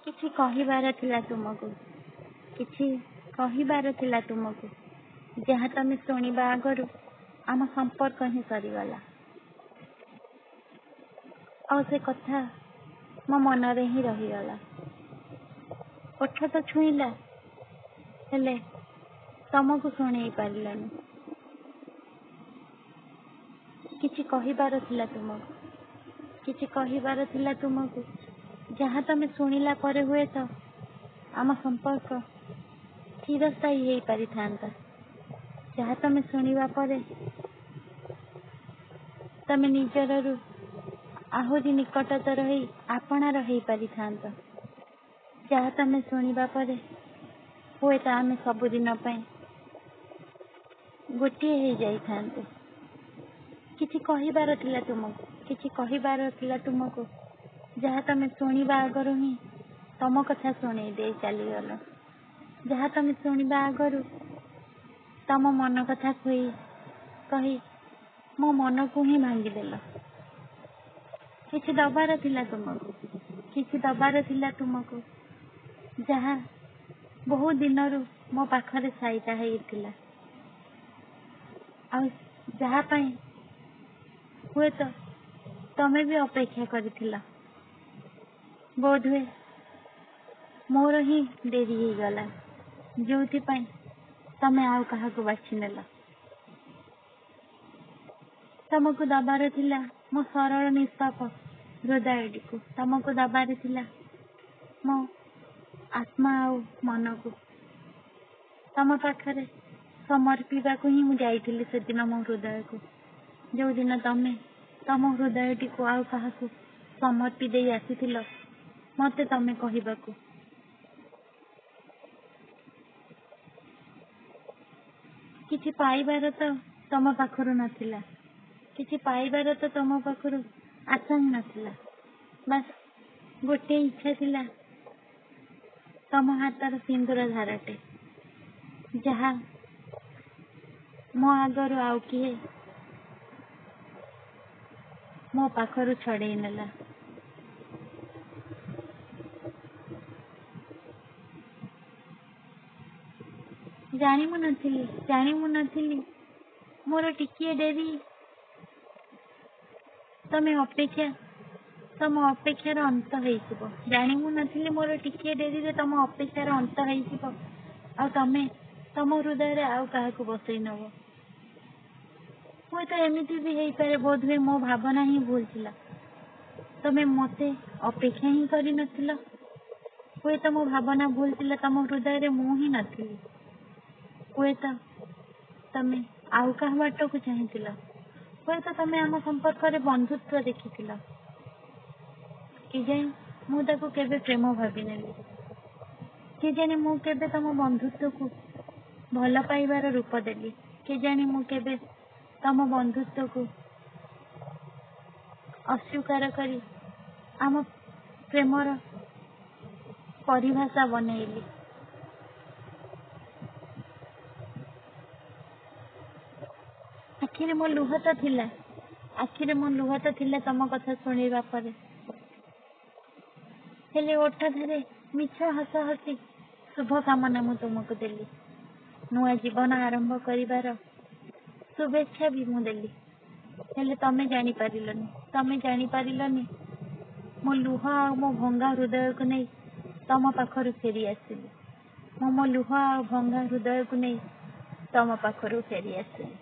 କିଛି କହିବାର ଥିଲା ତୁମକୁ, କିଛି କହିବାର ଥିଲା ତୁମକୁ, ଯାହା ତମେ ଶୁଣିବା ଆଗରୁ ଆମ ସମ୍ପର୍କ ହିଁ ସରିଗଲା। ଆଉ ସେ କଥା ମୋ ମନରେ ହିଁ ରହିଗଲା। ଓଠ ତ ଛୁଇଁଲା, ହେଲେ ତମକୁ ଶୁଣେଇ ପାରିଲାନି। କିଛି କହିବାର ଥିଲା ତୁମକୁ, କିଛି କହିବାର ଥିଲା ତୁମକୁ, ଯାହା ତମେ ଶୁଣିଲା ପରେ ହୁଏତ ଆମ ସମ୍ପର୍କ ଚିରସ୍ଥାୟୀ ହେଇପାରିଥାନ୍ତା। ଯାହା ତମେ ଶୁଣିବା ପରେ ତମେ ନିଜରରୁ ଆହୁରି ନିକଟତର ହେଇ ଆପଣାର ହେଇପାରିଥାନ୍ତ। ଯାହା ତମେ ଶୁଣିବା ପରେ ହୁଏତ ଆମେ ସବୁଦିନ ପାଇଁ ଗୋଟିଏ ହେଇଯାଇଥାନ୍ତେ। କିଛି କହିବାର ଥିଲା ତୁମକୁ, କିଛି କହିବାର ଥିଲା ତୁମକୁ, ଯାହା ତମେ ଶୁଣିବା ଆଗରୁ ହିଁ ତମ କଥା ଶୁଣେଇ ଦେଇ ଚାଲିଗଲ। ଯାହା ତମେ ଶୁଣିବା ଆଗରୁ ତମ ମନ କଥା କହି ମୋ ମନକୁ ହିଁ ଭାଙ୍ଗିଦେଲ। କିଛି ଦବାର ଥିଲା ତୁମକୁ, କିଛି ଦବାର ଥିଲା ତୁମକୁ, ଯାହା ବହୁ ଦିନରୁ ମୋ ପାଖରେ ସାଇତା ହେଇଥିଲା, ଆଉ ଯାହା ପାଇଁ ହୁଏତ ତମେ ବି ଅପେକ୍ଷା କରିଥିଲ। ବୋଧହୁଏ ମୋର ହିଁ ଡେରି ହେଇଗଲା, ଯୋଉଥିପାଇଁ ତମେ ଆଉ କାହାକୁ ବାଛିନେଲ। ତମକୁ ଦବାର ଥିଲା ମୋ ସରଳ ନିଷ୍ପାପ ହୃଦୟଟିକୁ, ତମକୁ ଦବାର ଥିଲା ମୋ ଆତ୍ମା ଆଉ ମନକୁ। ତମ ପାଖରେ ସମର୍ପିବାକୁ ହିଁ ମୁଁ ଯାଇଥିଲି ସେଦିନ ମୋ ହୃଦୟକୁ, ଯୋଉଦିନ ତମେ ତମ ହୃଦୟଟିକୁ ଆଉ କାହାକୁ ସମର୍ପି ଦେଇ ଆସିଥିଲ ମତେ ତମେ କହିବାକୁ। କିଛି ପାଇବାର ତ ତମ ପାଖରୁ ନଥିଲା, କିଛି ପାଇବାର ତ ତମ ପାଖରୁ ଆଶା ହିଁ ନଥିଲା। ବାସ୍ ଗୋଟିଏ ଇଚ୍ଛା ଥିଲା, ତମ ହାତର ସିନ୍ଦୁର ଧାରଟେ, ଯାହା ମୋ ଆଗରୁ ଆଉ କିଏ ମୋ ପାଖରୁ ଛଡେଇ ନେଲା। ଜାଣି ମୁଁ ନଥିଲି, ଜାଣି ମୁଁ ନଥିଲି ମୋର ଟିକିଏ ଡେରି ତମେ ଅପେକ୍ଷା, ତମ ଅପେକ୍ଷାର ଅନ୍ତ ହେଇଯିବ। ଜାଣି ମୁଁ ନଥିଲି ମୋର ଟିକିଏ ଡେରିରେ ତମ ଅପେକ୍ଷାର ଅନ୍ତ ହେଇଯିବ, ଆଉ ତମେ ତମ ହୃଦୟରେ ଆଉ କାହାକୁ ବସେଇ ନବ। ହୁଏତ ଏମିତି ବି ହେଇପାରେ, ବୋଧହୁଏ ମୋ ଭାବନା ହିଁ ଭୁଲ ଥିଲା, ତମେ ମତେ ଅପେକ୍ଷା ହିଁ କରିନଥିଲ। ହୁଏତ ମୋ ଭାବନା ଭୁଲ ଥିଲା, ତମ ହୃଦୟରେ ମୁଁ ହିଁ ନଥିଲି। ହୁଏତ ତମେ ଆଉ କାହା ବାଟକୁ ଚାହିଁଥିଲ, ହୁଏତ ତମେ ଆମ ସମ୍ପର୍କରେ ବନ୍ଧୁତ୍ୱ ଦେଖିଥିଲ। କେଜାଣି ମୁଁ ତାକୁ କେବେ ପ୍ରେମ ଭାବିନେଲି, କେଜାଣି ମୁଁ କେବେ ତମ ବନ୍ଧୁତ୍ୱକୁ ଭଲ ପାଇବାର ରୂପ ଦେଲି, କେଜାଣି ମୁଁ କେବେ ତମ ବନ୍ଧୁତ୍ୱକୁ ଅସ୍ୱୀକାର କରି ଆମ ପ୍ରେମର ପରିଭାଷା ବନେଇଲି। ଆଖିରେ ମୋ ଲୁହ ତ ଥିଲା, ଆଖିରେ ମୋ ଲୁହ ତ ଥିଲା ତମ କଥା ଶୁଣିବା ପରେ, ହେଲେ ଓଠ ଧାରେ ମିଛ ହସ ହସି ଶୁଭ କାମନା ମୁଁ ତୁମକୁ ଦେଲି। ନୂଆ ଜୀବନ ଆରମ୍ଭ କରିବାର ଶୁଭେଚ୍ଛା ବି ମୁଁ ଦେଲି, ହେଲେ ତମେ ଜାଣିପାରିଲନି, ତମେ ଜାଣିପାରିଲନି ମୋ ଲୁହ ଆଉ ମୋ ଭଙ୍ଗା ହୃଦୟକୁ ନେଇ ତମ ପାଖରୁ ଫେରି ଆସିଲି। ମୁଁ ମୋ ଲୁହ ଆଉ ଭଙ୍ଗା ହୃଦୟକୁ ନେଇ ତମ ପାଖରୁ ଫେରି ଆସିଲି।